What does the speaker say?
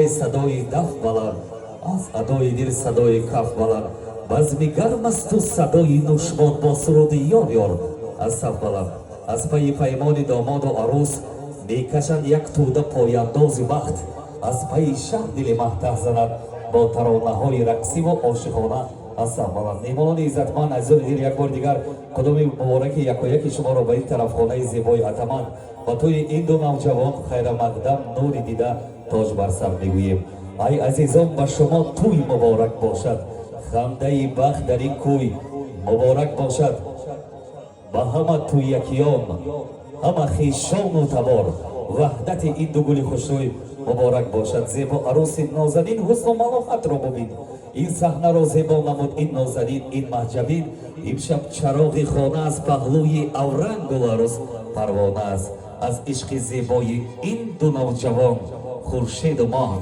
Садои даф баланд, аз адои дил садои каф баланд. Базми гарм асту садои нӯшбод бо суруди ёр ёр аз саф баланд. Аз пайи паймони домоду арӯс мекашанд як тӯда пояндози бахт. Аз пайи шаҳ дили маҳтаҳ занад бо таронаҳои рақсиву ошиқона аз саф баланд. Меҳмонони иззатманд, азизони дил, як бори дигар қудуми мубораки якояки шуморо ба ин тарафхонаи зебои Атаман, ба тӯи ин ду навҷавон хайрамақдам, нури дида, тоҷ бар сар мегӯем. Ай азизон, ба шумо тӯй муборак бошад, хандаи бахт дар ин кӯй муборак бошад. Ба ҳама тӯякиён, ҳама хешону табор ваҳдати ин ду гули хушрӯй муборак бошад. Зебо арӯси нозанин, ҳусну малоҳатро бубин, ин саҳнаро зебо намуд ин нозанин, ин маҳҷабин. Имшаб чароғи хона аз паҳлӯи аврангул арӯс парвона аст. Аз ишқи зебои ин ду навҷавон хуршеду моҳ.